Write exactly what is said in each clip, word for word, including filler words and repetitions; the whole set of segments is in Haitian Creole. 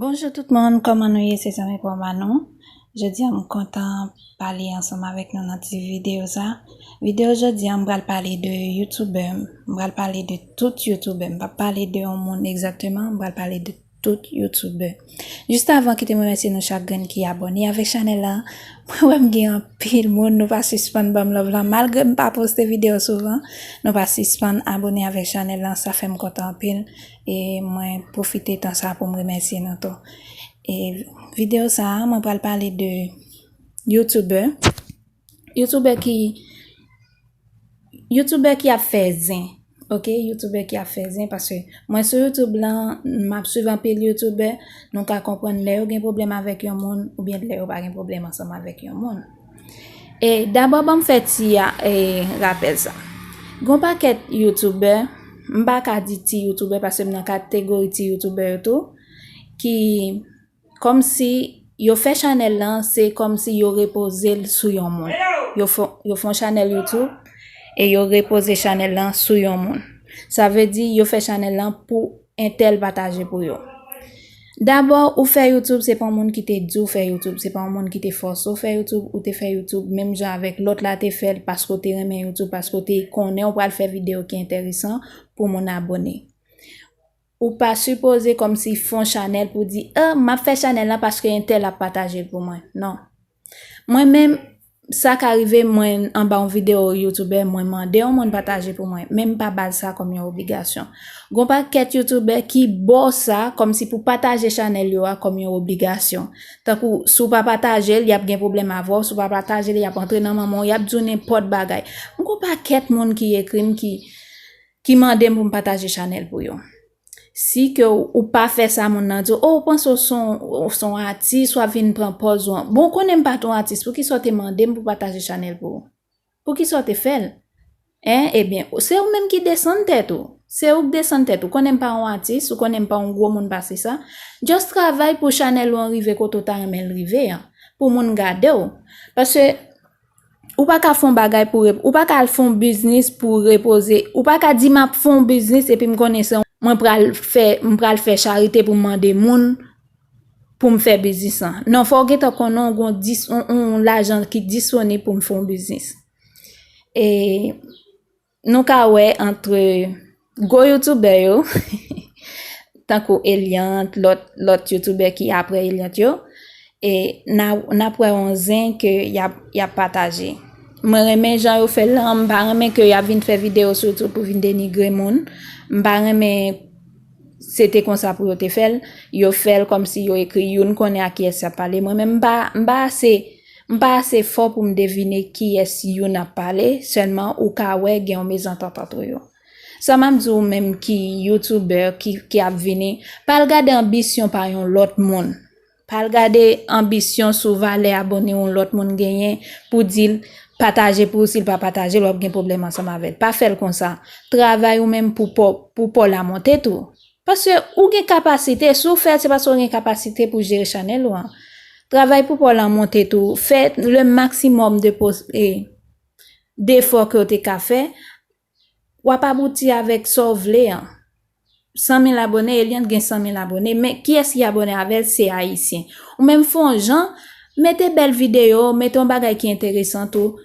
Bonjou tout moun, kòman nou ye? Se zanmi pa nou. Jodi a m kontan pale ansanm avèk nou nan ti videyo sa. Videyo jodi a m pral pale de youtubè. M pral pale de tout youtubè. M p ap pale de yon moun egzakteman, m pral pale de tout youtubè. Jis avan, kite m remèsye nou chak grenn ki abòne avèk chanèl la. Mwen wè m gen anpil moun, nou pa sispann ban m love la. Malgre m pa poste videyo souvan, nou pa sispann abòne avèk chanèl la. Sa fè m kontan anpil. E mwen pwofite tan sa pou m remèsye nou tou. E videyo sa a, mwen pral pale de youtubè. Youtubè ki, youtubè ki ap fè zen. Ok, youtubè ki ap fè zen, paske mwen sou YouTube lan, m ap swiv anpil youtubè, nou ka konprann lè yo gen pwoblèm avèk yon moun, oubyen lè yo pa gen pwoblèm ansanm avèk yon moun. E dabò, ban m fè ti a, e, rapèl sa. Gon pakèt youtubè, m pa ka di ti youtubè, paske m nan kategori ti youtubè yo tou, ki kòmsi yo fè chanèl lan, se kòmsi yo repoze l sou yon moun. Yo fè, yo fè yon chanèl YouTube e yo repoze chanèl lan sou yon moun. Sa vle di, yo fè chanèl lan pou entèl pataje pou yo. Dabò, ou fè YouTube, se pa yon moun ki te di w fè YouTube, se pa yon moun ki te fòse w fè YouTube, ou te fè YouTube menm jan avèk lòt la te fè l, paske w te renmen YouTube, paske w te konnen w pral fè videyo ki enteresan pou moun abòne. Ou pa sipoze kòmsi fè yon chanèl pou di, ah, m ap fè chanèl lan paske entèl ap pataje l pou mwen. Non. Mwen menm, sa ka rive mwen anba yon videyo youtubè, mwen mande yon moun pataje pou mwen, men m pa ba l sa kòm yon obligasyon. Gon pakèt youtubè ki ba w sa kòmsi pou pataje chanèl yo a kòm yon obligasyon. Tankou, si w pa pataje l, y ap gen pwoblèm avè w, si w pa pataje l, y ap antre nan manman w, y ap di w nenpòt bagay. M gon pakèt moun ki ekri m, ki, ki mande m pou m pataje chanèl pou yo. Si ke w, ou pa fè sa, moun nan di w, oh, ou panse w se yon, w se yon atis, w ap vin pran pòz ou an. Bon, ou konnen m pa t yon atis, poukisa w te mande m pou pataje chanèl pou ou? Poukisa w te fè l? Hein? Ebyen, se ou menm ki desann tèt ou. Se ou k desann tèt ou. Konnen m pa yon atis, ou konnen m pa yon gwo moun pase sa. Just travay pou chanèl ou an rive kote w ta renmen l rive an. Pou moun gade w. Paske ou pa ka fè yon bagay pou rep-, ou pa ka al fè yon biznis pou repoze. Ou pa ka di m ap fè yon biznis epi m konnen se yon, mwen pral fè, m pral fè charite pou m mande moun pou m fè biznis lan. Non, fò w gentan konnen w gon dis-, yon, yon lajan ki disponib pou m fè yon biznis. E nou ka wè antre gwo youtubè yo, tankou Eliante, lòt, lòt youtubè ki apre Eliante yo, e n a, n ap wè yon zen ke y ap, y ap pataje. Mwen renmen jan yo fè l lan, m pa renmen ke y ap vin fè videyo sou YouTube pou vin denigre moun. M pa renmen se te konsa pou yo te fè l. Yo fè l kòmsi yo ekri youn konnen a kiyès y ap pale. Mwen menm, m pa, m pa ase, m pa ase fò pou m devine kiyès youn ap pale, sèlman ou ka wè gen yon mezantant antre yo. Sa m ap di w menm ki youtubè ki, ki ap vini, pa al gade anbisyon pa yon lòt moun. Pa al gade anbisyon sou valè abòne yon lòt moun genyen pou di l pataje pou ou, si l pa pataje l, w ap gen pwoblèm ansanm avè l. Pa fè l konsa. Travay ou menm pou pa w, pou pa w la monte tou. Paske ou gen kapasite, si w fè l, se paske w gen kapasite pou jere chanèl ou an. Travay pou pa w la monte tou. Fè le maximum de pos-, e, d'effort ke w te ka fè. W ap abouti avèk sa w vle an. San mil abòne, Eliante gen san mil abòne, men kiyès ki abòne avè l? Se ayisyen. Ou menm fè yon jan, mete bèl videyo, mete yon bagay ki enteresan tou.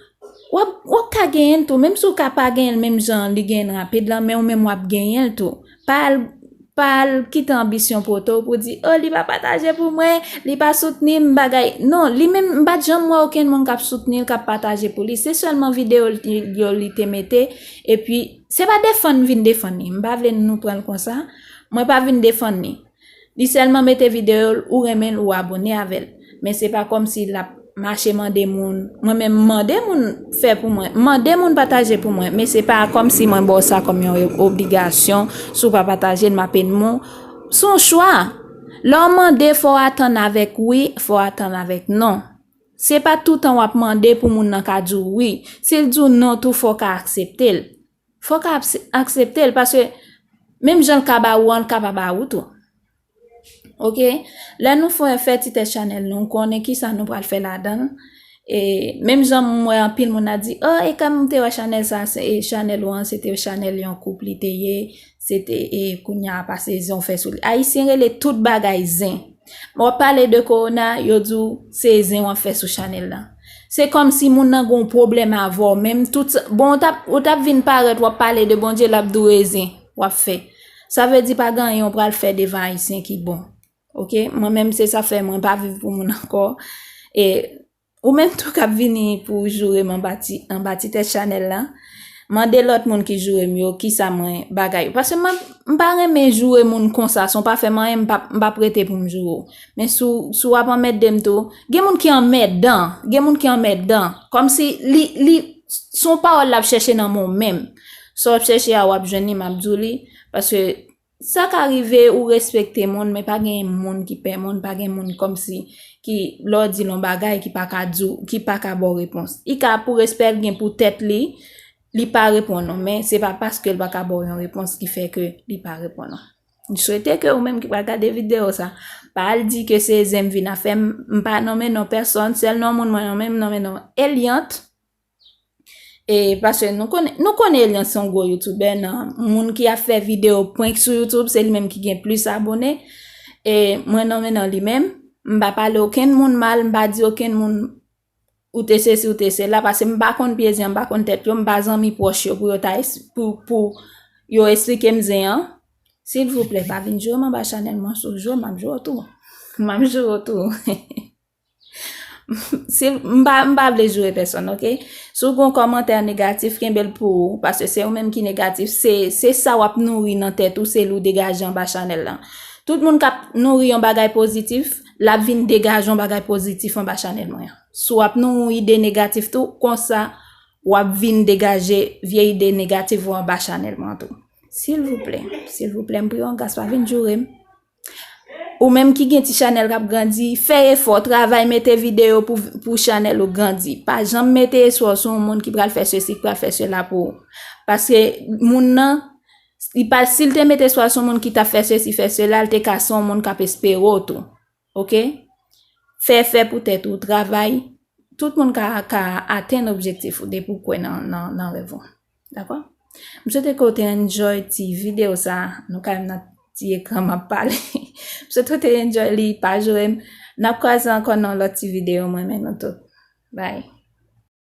W ap, w ap ka genyen l tou, menm si w ka pa genyen l menm jan li genyen l rapid lan, men ou menm w ap genyen l tou. Pa al, pa al kite anbisyon pote w pou di, oh, li pa pataje pou mwen, li pa soutni m, bagay. Non, li menm, m pa t janm wè okenn moun k ap soutni l, k ap pataje pou li. Se sèlman videyo li, yo li te mete, epi se pa defann m vin defann li. M pa vle nou pran l konsa. Mwen pa vin defann li. Li sèlman mete videyo l, ou renmen l, ou abòne avè l. Men se pa kòmsi l ap mache mande moun. Mwen menm, m mande moun fè pou mwen. M mande moun pataje pou mwen. Men se pa kòmsi mwen ba w sa kòm yon obligasyon. Si w pa pataje l, m ap enmi w. Se yon chwa. Lè w mande, fò w atann avèk wi, fò w atann avèk non. Se pa toutan w ap mande pou moun nan ka di w wi. Si l di w non tou, fò w ka aksepte l. Fò w ka apse-, aksepte l, paske menm jan l ka ba ou an, l ka pa ba ou tou. Ok? Lè nou fè, fè ti tès chanèl nou, konnen kisa nou pral fè ladan l. E menm jan m wè anpil moun ap di, oh, e kòm m te wè chanèl sa, se, e chanèl ou an, se te chanèl yon koup li te ye, se te, e kounye a pase zen w fè sou li. Ayisyen rele tout bagay zen. W ap pale de kowona, yo di w se zen w ap fè sou chanèl la. Se kòmsi moun nan gen yon pwoblèm avè w menm. Tout sa, bon, ou t ap, ou t ap vin parèt, w ap pale de Bondye, l ap di w e zen w ap fè. Sa vle di pa gen anyen w pral fè devan Ayisyen ki bon. Oke? Mwen menm, se sa fè mwen pa viv pou moun ankò. E ou menm tou k ap vini pou w joure m anba ti, anba ti tèt chanèl la, mande lòt moun ki joure m yo, kisa mwen bagay yo. Paske mwen, m pa renmen joure moun konsa, san w pa fè m anyen, m p ap, m p ap rete pou m joure w. Men si w, si w ap anmède m tou, gen moun ki anmèdan, gen moun ki anmèdan. Kòmsi li, li, se yon pawòl l ap chèche nan men w menm. Sa w ap chèche a, w ap jwenn li, m ap di w li. Paske sa ka rive ou respekte moun, men pa gen moun ki pè moun, pa gen moun kòmsi ki lè w di l yon bagay ki pa ka di w, ki pa ka ba w repons. Li ka pou respè l gen pou tèt li, li pa reponn ou, men se pa paske l pa ka ba w yon repons ki fè ke li pa reponn ou. M swete ke ou menm ki pral gade videyo sa, pa al di ke se zen m vin ap fè, m, m pa nonmen non pèsòn, sèl non moun mwen nonmen, m nonmen non Eliante. E paske nou konnen, nou konnen Eliante se yon gwo youtubè nan moun ki ap fè videyo prank sou YouTube, se li menm ki gen plis abone. E mwen nonmen non li menm, m pa pale okenn moun mal, m pa di okenn moun ou te sesi, ou te sela, paske m pa konn pye zen an, m pa konn tèt yo, m pa zanmi pwòch yo pou yo ta es-, pou, pou yo esplike m zen an. Silvouplè, pa vin joure m anba chanèl mwen, si w joure m, m ap joure w tou. M ap joure w tou. Si, m pa, m pa vle joure pèsòn, oke? Si w gen yon kòmantè negatif, kenbe l pou ou, paske se ou menm ki negatif, se, se sa w ap nouri nan tèt ou, se li w degaje anba chanèl lan. Tout moun k ap nouri yon bagay pozitif, l ap vin degaje yon bagay pozitif anba chanèl mwen an. Si w ap nouri ide negatif tou, konsa, w ap vin degaje vye ide negatif ou anba chanèl mwen an tou. Silvouplè, silvouplè, m priye w an gras, pa vin joure m. Ou menm ki gen ti chanèl k ap grandi, fè efò, travay, mete videyo pou, pou chanèl ou grandi. Pa janm mete espwa w sou yon moun ki pral fè sesi, ki pral fè sela pou ou. Paske moun nan, li pa, si l te mete espwa l sou yon moun ki t ap fè sesi, fè sela, l te ka se yon moun k ap espere w tou. Oke? Fè, fè pou tèt ou, travay. Tout moun ka, ka atenn objektif ou depi w kwè nan, nan, nan rèv ou. Dakò? M swete ke w te enjoy ti videyo sa. Nou ka menm nan ti ekran m ap pale. M swete w te enjoy li, pa joure m. N ap kwaze ankò nan lòt ti videyo, mwen renmen nou tout. Bye.